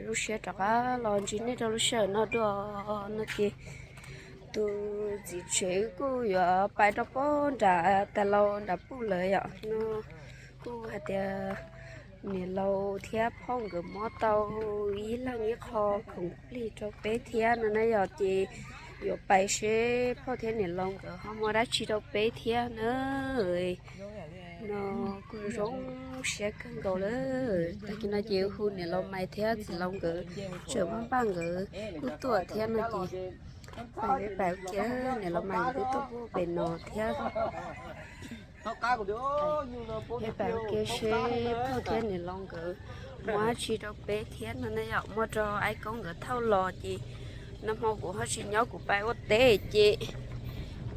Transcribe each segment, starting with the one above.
Lub sij hawm rov qab los ntsib nej rau lub sij hawm no dua no ces tus txiv tsev wb kuj yuav pais rau pob nram tas laus nram puj lawm yom. No kuj hais tias niam laus thiab phauj nkawd muab tau ib leeg ib qho khoom plig rau peb thiab no na yom, ces yuav pais seb phauj thiab niam laus nkawd ho muab dab tsi rau peb thiab na. No kuj zoo siab kawg nkaus lawm. Tag kis no ces hu niam laus Maiv thiab txiv laus nkawd, tseem muaj npaj nkawd kuj tuaj thiab no ces pais ua ke, niam laus Maiv nkawd kuj tuaj pem no thiab. Peb pais ua ke seb phauj thiab niam laus nkawd muab dab tsi rau peb thiab no na yom, muab rau Aib Koob nkawd thauj los ces nag hmo kuv ho tsis nyob kuv pais ua teb ces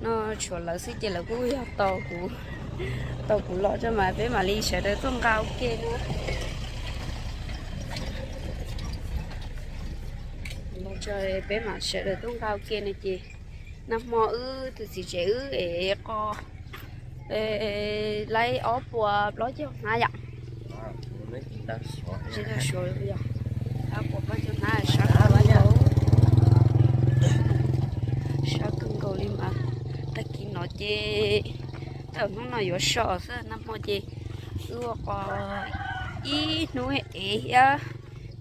no tshuav lawv xwb ces lawv kuj yog tos kuv, tos kuv los tso mas peb mam li sawv daws tuaj nqa ua ke na. Los tso peb mam sawv daws tuaj nqa ua ke no ces nag hmo wb tus txiv tsev wb ev qos laib ob puas plaub caug hnab yom. Ob puas plaub caug hnab sab, sab kawg nkaus li mas. Tag kis no ces thaum hnub no yuav so xwb, nag hmo ces wb ua qos ib hnub ev thiab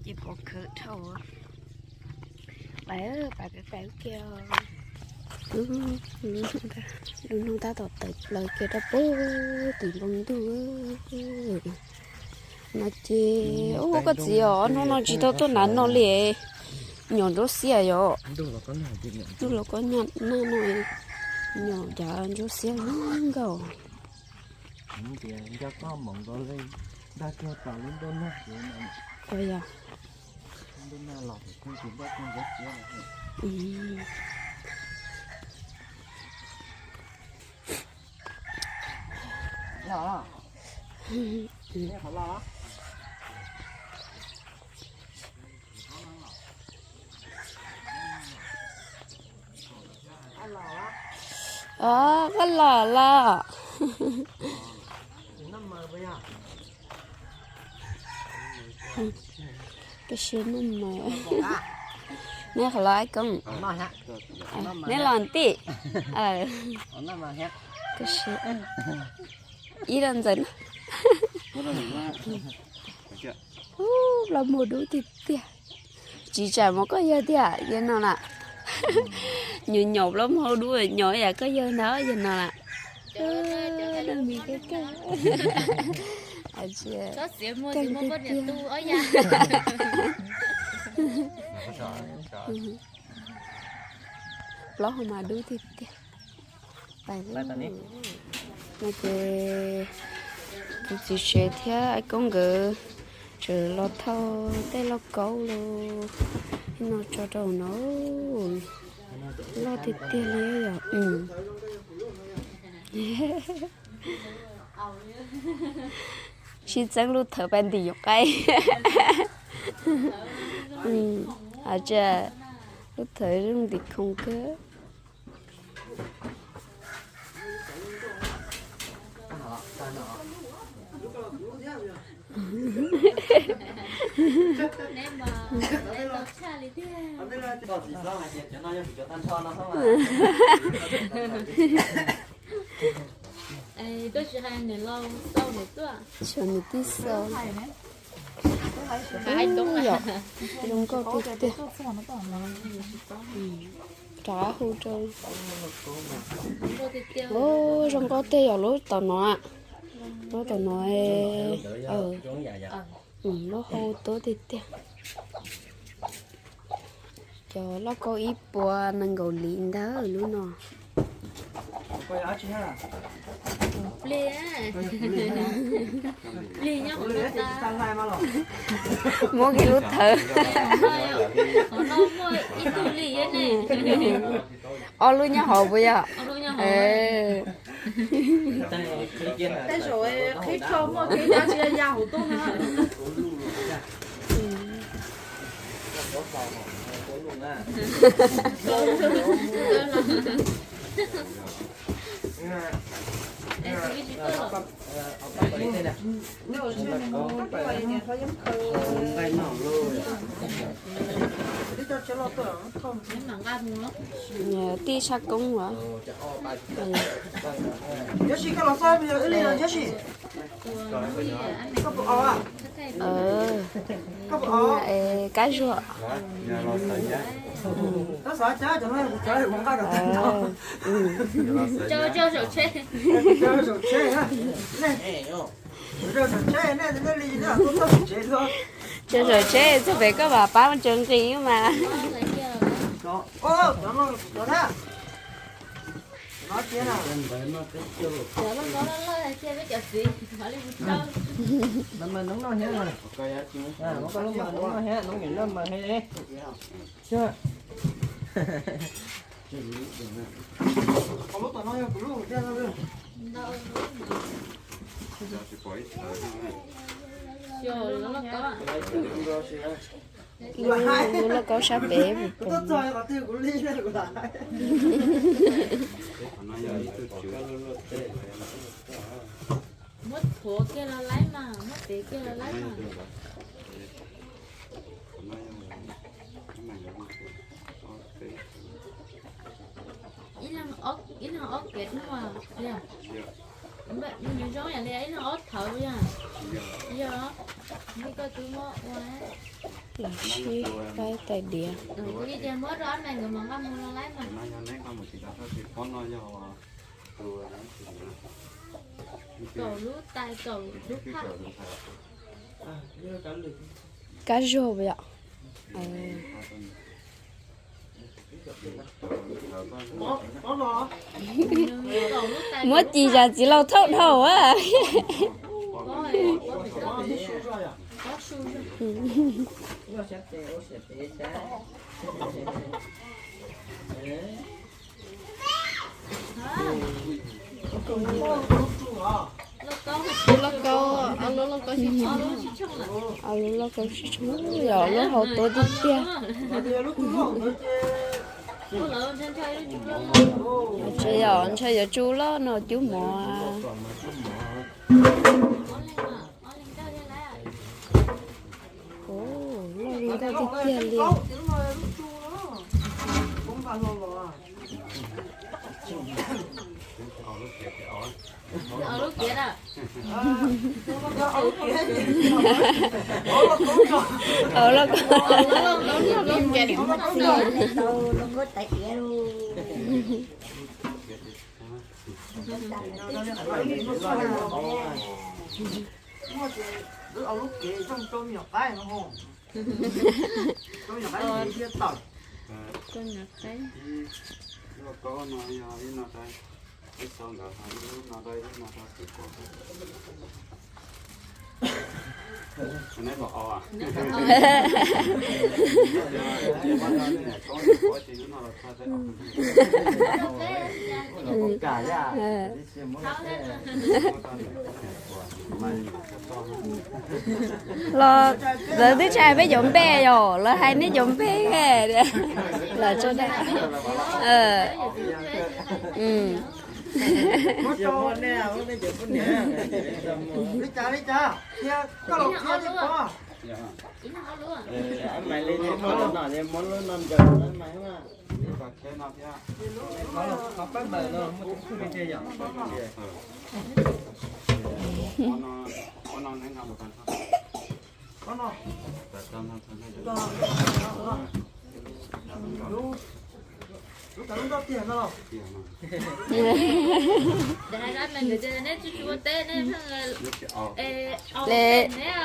ces pom khawv dhau. Pais, pais, pais, pais ua ke. Lub hnub tab tom tawm plaws kiag rau pem tim npoo ntuj no ces, ub, koj txiv os, ob hnub no tsis tau tuaj hnav noj li. Nyom ntsuab xiab yom. Ntuj los koj nag no, nyom ncav ntsuab xiab zoo nkauj. Koj los los. Koj siab noj mas. Neb qhov los Aib Koob. Neb los tij. Koj siab. Ib los ntxawm na. Ub, plaub muag dub tiag tiag. Tsis tsam mas koj yawg tiag yawg no na. Nyuam nyaum plaub muag dub nyaum yam koj yawg ntag yawg no na. Dab mis kawg kawg. Kawg tiag tiag. Plaub hau mas dub tiag tiag. Pais no ces tus txiv tsev thiab Aib Koob nkawd tseem los thauj tej lauj kaub los no tso rau no. Loj tiag tiag li yom. Sib txeeb lub thawv pais ntim yuv qaib. Lub thawv zoo ntim khoom kawg. Xyov nws twb xaus. Yom, zoo nkauj tiag tiag. Rov hu rau. Zoo nkauj tiag yog lub tom no. Lub tom no, lub hau tuab tiag tiag. Cov lauj kaub ib puas nees nkaum li ntawd lub no. Muab kiag lub thawv. Ob lub nyob hauv puas yog? Tij tshaj koob as. Kab zuag. Tsaws zaum tsheb txog pem koj mam pab tsaws nqi mas. Lub lauj kaub sab pem puv puv. Muab thuav kiag los laib mas, muab tev kiag los laib mas. Ib leeg ob kev hnub yog, nws zoo yam li ib leeg ob thawv yog. Yog, neb koj twb muab ua. Los sib faib tais diav. Kuv tias muab rau ob me nkawd mas nqa mus los laib mas. Kaum lub tais kaum lub phaj. Kab zuag puas yom? Muab ci zam txiv laus thaub dhau a. Lub lauj kaub, ob lub lauj kaub sib tshooj, ob lub lauj kaub sib tshooj yog lub hau tuav tiag tiag. Tsis yog ntshe yuav tsu loj no cub mov. Loj zoo nkauj tiag tiag li. Los lawv twb tsis hais peb cov npe yom, lawv hais nej cov npe. Lawv tso da.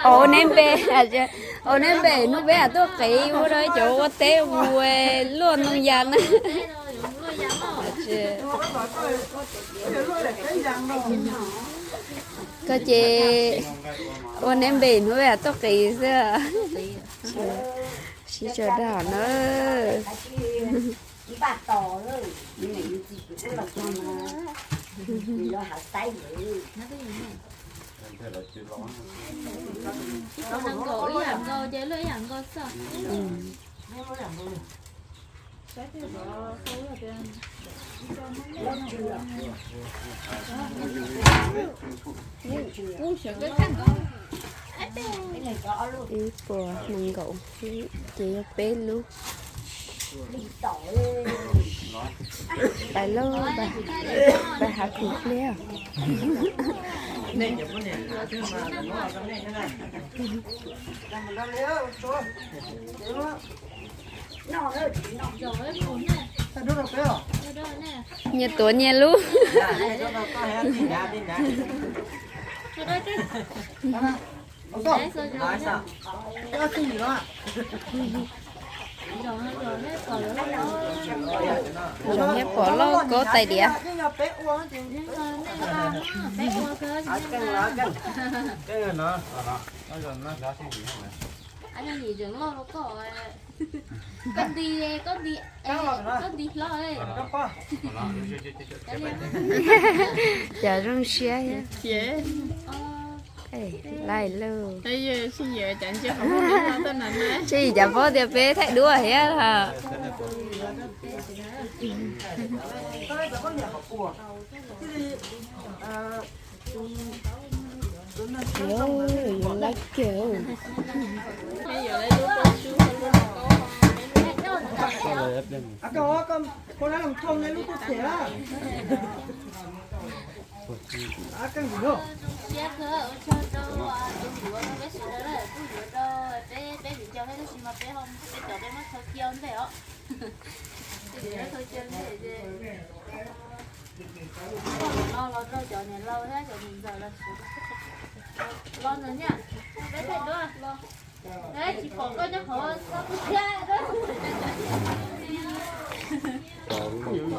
Ua neb npe, ua neb npe hnub peb tuaj qiv ua rau cov ua teb ua luaj ntoo yas na. Koj ces ua neb npe hnub peb tuaj qiv xwb. Sib tso dag na. Ib puas nees nkaum, ces yog peb lub. Pais lauj, pais hav khwv pliag. Nyias tuav nyias lub. Zoo thiab pom lauj kaub tais diav. Koj nti, koj nti, koj nti hlo. Cov zoo siab thiab. Laij lauj. Tswv yim cov paub tias peb thaij duab thiab os. Yuav laij kiag. Siab kawg, ua tsaug rau tus ntuav rau peb sawv daws na, kuj yuav rau peb, peb viv ncaus thiab, tab sis mas peb ho, peb cov peb muab thau cia ua ntej os. Peb cov thau cia ua ntej ces los los rau cov niam laus thiab cov niam ntxawm los, los nws niam, peb thaij duab. Tsis pom koj nyob qhov txhob tu siab.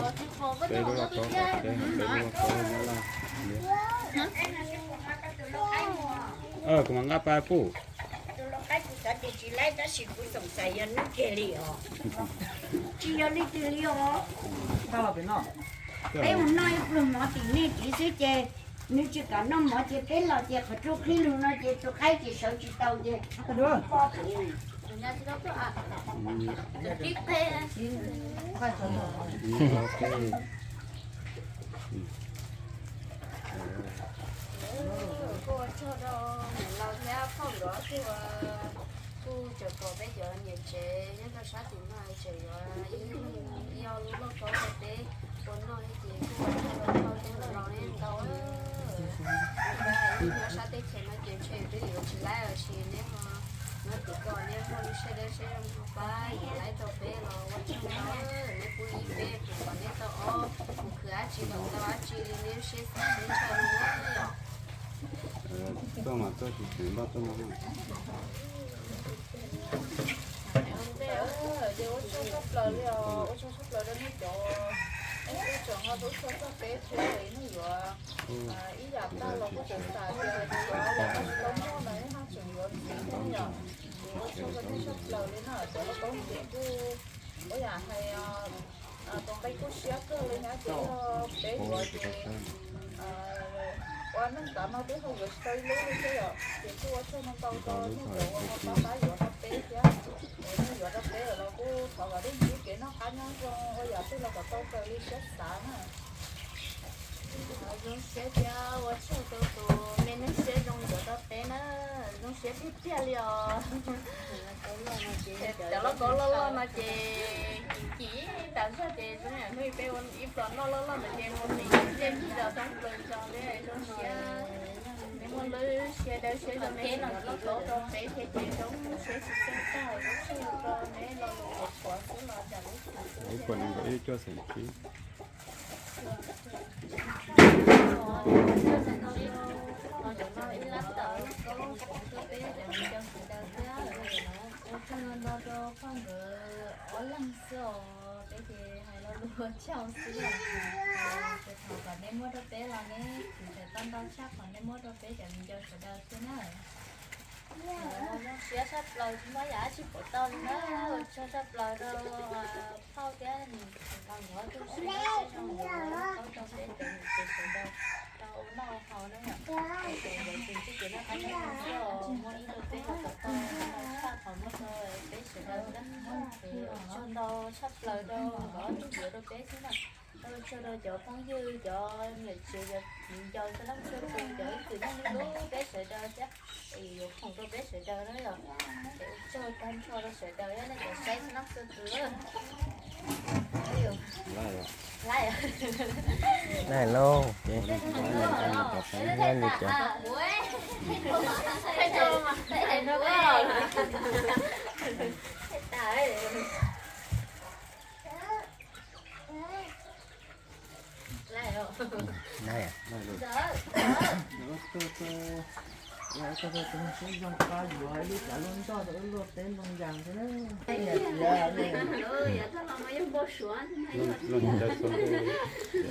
Tsis pom koj nyob qhov txhob tu siab. Kuv mam nqa pais puj. Tus lau qaib kuv xav tias tsis laib tab sis kuv xoom xais yog nws kiag li os. Tsis yog leej twg li os. Peb mus noj ib pluag mov tim nej tid xwb ces nws tsis kam noj mov ces peb los ces qhov rooj qhib lug no ces tus qaib ces sawv tsis tau ces Kuj ua tsaug rau niam laus thiab phauj nkawd thiab uas kuj tseem pom peb cov niam tsev nyob rau sab tim no tseem yuav ib ob lub lauj kaub rau peb ua noj thiab ces kuj ua tsaug rau phauj thiab niam laus nej ntau. Nyob sab teb chaws no ces ntshe twb yuav tsis laib lawm sis neb ho nyob tim ko neb muaj lub siab dawb siab zoo pab yuav laib rau peb los ua tsaug nawb. Neb pub ib peb pum kom neb tau ob mus khwv dab tsi kom tau dab tsi li neb lub siab xav xwb ntshaw li yom. Tuaj mas tuaj tsis tseem npaj tuaj no. Ces ua tsaug tshaj plaws li os, ua tsaug tshaj plaws rau nej cov, es kuj tseem ho ua tsaug txog peb thiab es nej yuav ib yam tag los kuj tseem xav tias yuav los tsis tau muaj no nej ho tseem yuav ntxiv thiab yom. Ces ua tsaug rau nej tshaj plaws li na, cov lauj kaub ces kuj ua yam hais tus nqi kuj siab kawg li na, ces yog peb yuav ces ua neej tav no twb ho yuav tsis tau ib lub li thiab yom, ces kuj ua tsaug ntau ntau rau nej cov uas ho pab pab yuav rau peb thiab. Es nej yuav rau peb lawm los kuj thov kom nej ntsib kev noj qab nyob zoo ua yam twg los kom tau raws li siab xav na. Zoo siab thiab ua tsaug rau tus me neeg siab zoo yuav rau peb na, zoo siab tiag tiag li os. Cov lauj kaub loj loj no ces kim kim tas zog ces zoo yam hnub peb ua ib pluag noj loj loj no ces mus tis ntsej ntsig los thoob plaws zos li zoo siab. Neb muaj lub siab dawb siab zoo ne los lauj kaub rau peb thiab ces zoo siab tsis txawj tag, zoo siab rau neb lo lus qhuav xwb los tsam lub txim xwb. Ua tsaug ntau rau phauj nkawd ob leeg xwb os, peb ces hais lo lus ua tsaug xwb. Ces thov kom neb muab rau peb los neb kuj tseem tau ntau tshaj qhov neb muab rau peb cov viv ncaus sawv daws xwb na. Zoo siab tshaj plaws tsis muaj yam dab tsi pub tau li na, ua tsaug tshaj plaws rau phauj thiab niam laus nkawd tu siab zoo yuav tau rau peb cov niam tsev sawv daws tau ua noj ua haus na yom. Tseem yuav tseem txij kev noj qab nyob zoo xwb os, muaj ib rau peb los kom tau tshaj qhov muaj rau peb sawv daws na. Ua tsaug ntau tshaj plaws rau nkawd ob tug yuav rau peb xwb na. Ua tsaug rau cov phooj ywg, cov niam tsev, cov viv ncaus txhua leej txhua tus, cov ib txwm yeej hlub peb sawv daws thiab, es yuav foom rau peb sawv daws na yom. Es ua tsaug tag nrho rau sawv daws, nej cov saib txhua leej txhua tus. Laj lauj,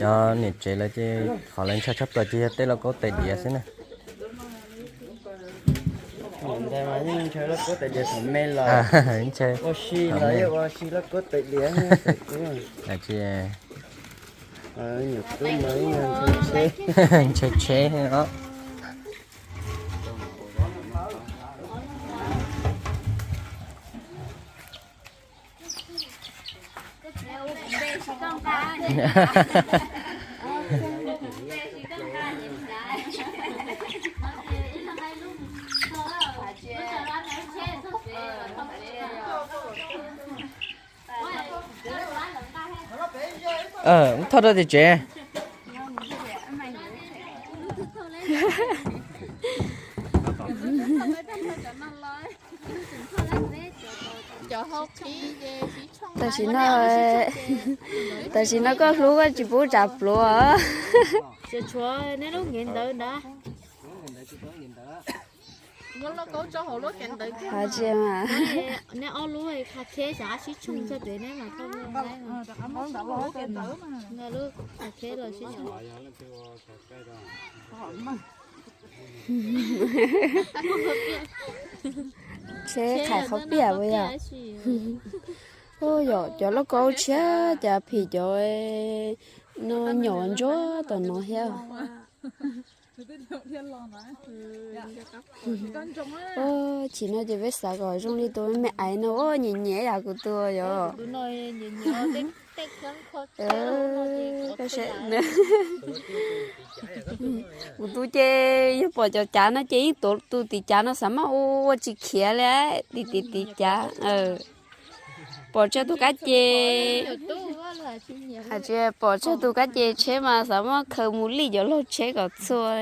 Cov niam tsev lawv ces qhov lawv ntshaw tshaj plaws ces yog tej lauj kaub tais diav xwb na. Ntawd mas yeej ntshaw lauj kaub tais diav thaum me los, ua si los yeej ua si lauj kaub tais diav. Nyuam tub mas yeej ntshaw tsheb os. Thauj rau tim tsev. Tam sim no, tam sim no koj hlub koj tsis pub tsav pluav. Tshuav nej lub nkev ntawd ntag. Tsis mas, nej ob lub qha kheb xyov ab sib tshooj txog pem neb mas koj lub qha kheb los sib tshooj. Tsheb qhais qhov piam ua yom. Yom, cov lauj kaub tshiab cas phim cov no nyom ntsuab tom no thiab. Chim no ces peb xav kom zoo li tus me me aiv no, nyiam nyiam yam kuv tus yom. Kuv tus ces yog pom cov cav no ces yeej tuav tus tim cav no xav mas ua tsis khiav li, tim tim tim cav. Pom tsawg tus kab ces, hais tias pom tsawg tus kab ces tsheb mas xav muab khaws mus lij cov laug tsheb kom txhua.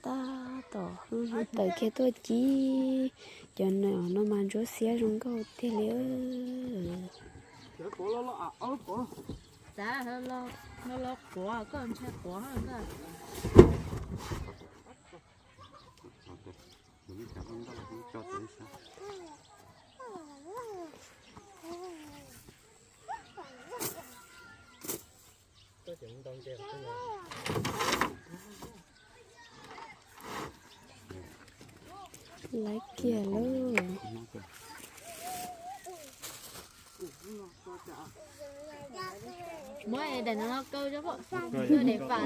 Tab tom hwj hwj tawm kiag tuaj ci, cov no mas ntsuab xiab zoo nkauj tiag li. Laiv kiag lauj. Muab daim no kaw, kaw daim fam.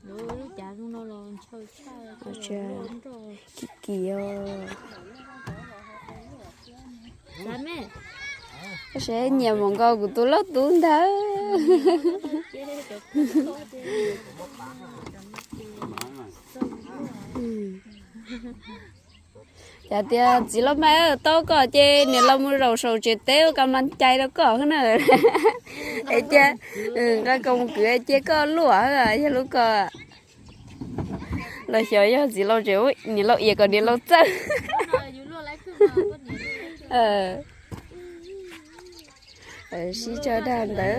Lub cav zoo no los ntshaw tshaj. Kim kim os. Tab sis nyiam mam nkaus kuv tus lauj tub ntawd. Cas tias txiv laus mas tau koj ces niam laus mus zaum saum tsev teb ua kas mas cai rau koj na. Es cia nqa koj mus kwv cia koj luaj yog lub ko. Los xyov yog txiv laus tseem niam laus ias kom niam laus txawj. Sib tsawg dag ntawd.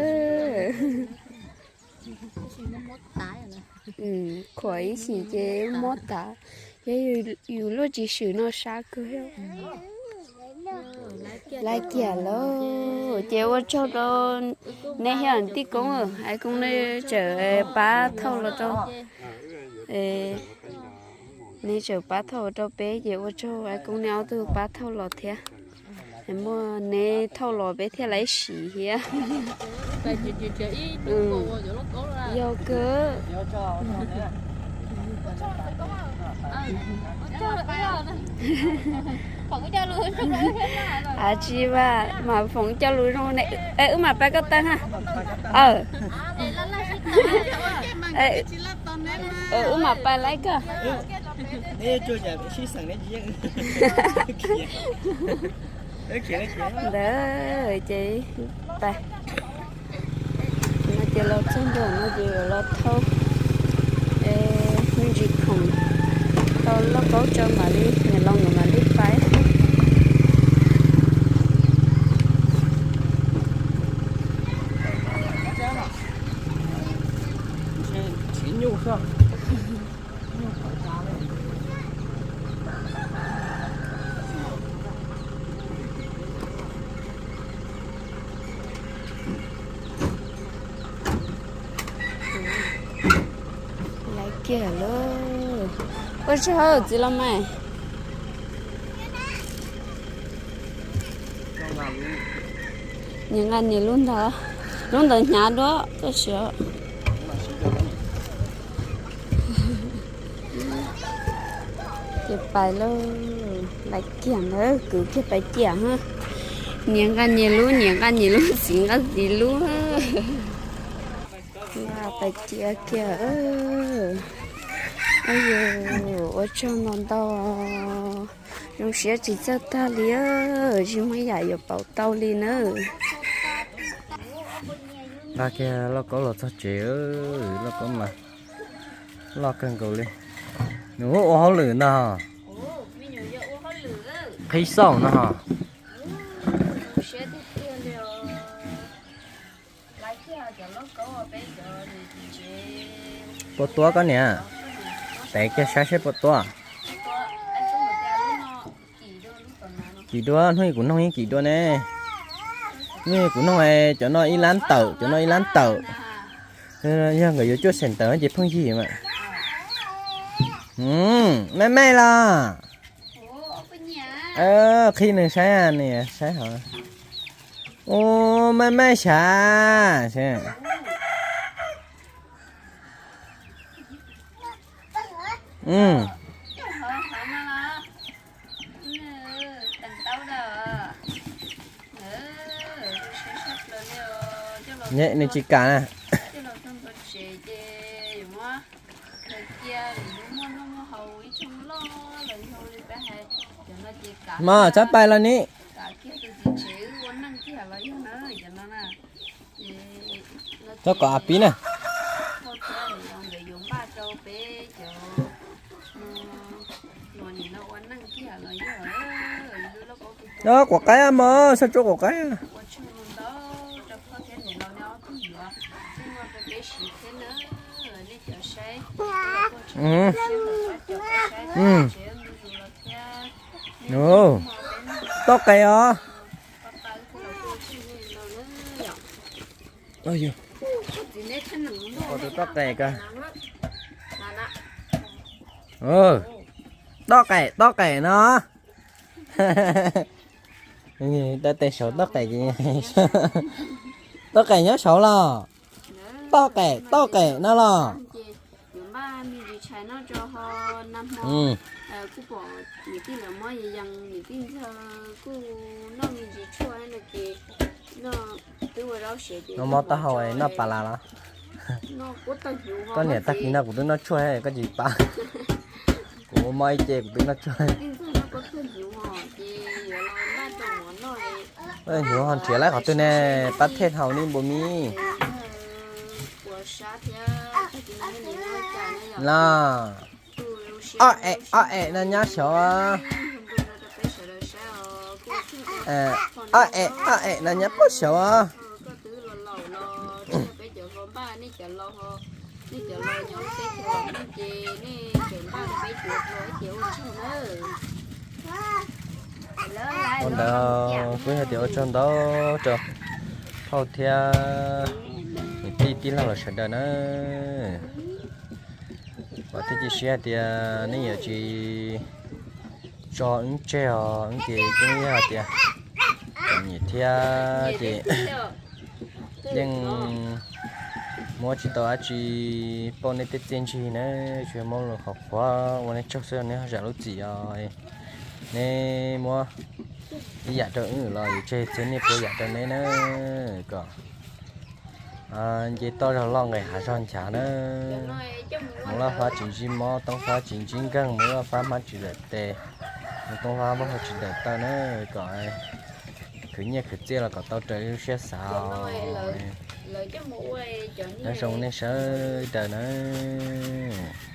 Khuam ib chim ces mob tas, yog yus luaj tsis swm no sab kawg. Laiv kiag lauj, ces ua tsaug rau neb thiab tij Koob, Aiv Koob neb tseem pab thauj los rau, neb tseem pab thauj rau peb ces ua tsaug Aiv Koob neb ob tug pab thauj los thiab. Muaj neb thauj los peb thiaj li siv thiab. Yog kawg. Ab tsis mas, mas foom coj lus zoo ne. Wb mam pab koj taw ha. Wb mam pab laib koj. Ntawd ces pais. No ces los txog ntua no ces yuav los thauj me ntsis khoom, thauj lauj kaub tso mam li, niam laus nkawd mam li pais. Laiv kiag lawm. Ua tsaug txiv los mas. Niam nqa niam lub ntawd, lub ntawd hnyav dua koj siab. Ces pais lauj, laiv kiag ntawd kwv kiag pais ciam. Niam nqa niam lub, niam nqa niam lub, txiv nqa txiv lub. Nqa pais ciam kiag. Yus ua tsaug ntau ntau, zoo siab tsis txawj tag li, tsis muaj yam yuav pauv tau li na. Nqa kiag lauj kaub los txog tsev, lauj kaub mas loj kawg nkaus li. Nws ua hauj lwm ntag, qhib xauj no. Puas tuab koj niam? Tev kiag saib seb puas tuab. Kim dua, hnub kuv noog yeej kim dua ne. Hnub kuv noog cov no ib lab tawm, cov no ib lab tawm. Yog nkawd yuav cuaj xees tawm ces pheej yig mas. Maj maj los. Qhib nws saib, nws saib hov. Ua maj maj sav. Nws tsis kam na. Mas txhob pais los ni. Txhob kom a pib na. Quav qaib mog, sab tsuab quav qaib. Toj qes os. Toj qes, toj qes no. Toj qes saud, toj qes, toj qes nyob saud los. Toj qes, toj qes no los. No mob taub hau noj pas las los. Koj niam, tag kis no kuv twb noj tshuaj, koj tsis pab. Kuv mob ib ce kuv twb noj tshuaj. Hnyuv ho nrhiav laib qhov twg ne, pab thej haus ni npua mi. Los, ob em, ob em no nyob saud. Ob em, ob em no nyob puag saud. Ua ntawd kuj yog tias ua tsaug ntau rau phauj thiab niam tij tij laug los sawv daws na. Vam thiab cia siab hais tias nej yuav tsis tso wb tseg os, wb ces kuj yog hais tias nyiam thiab ces yeej Muab tsis tau dab tsi pauj nej tej txiaj ntsig na, tsuas muab lus qhuav qhuav ua nej tsaug xwb, nej ho zam lub txim os. Neb muab ib yam rau wb los yus tseg txhiab nej puas yam rau neb na, kom nce toj zog loj nqes hav zog nchav na. Mus laj fab tsis ntsib mob, toob fab tsis ntsib nkeeg, mus laj fab hmab tsis dawm tes, mus toob fab hmab tsis dawm taw na, kom khwv nyiaj khwv txiaj los kom tau raws lub siab xav. Nyob zoo nej sawv daws nawb.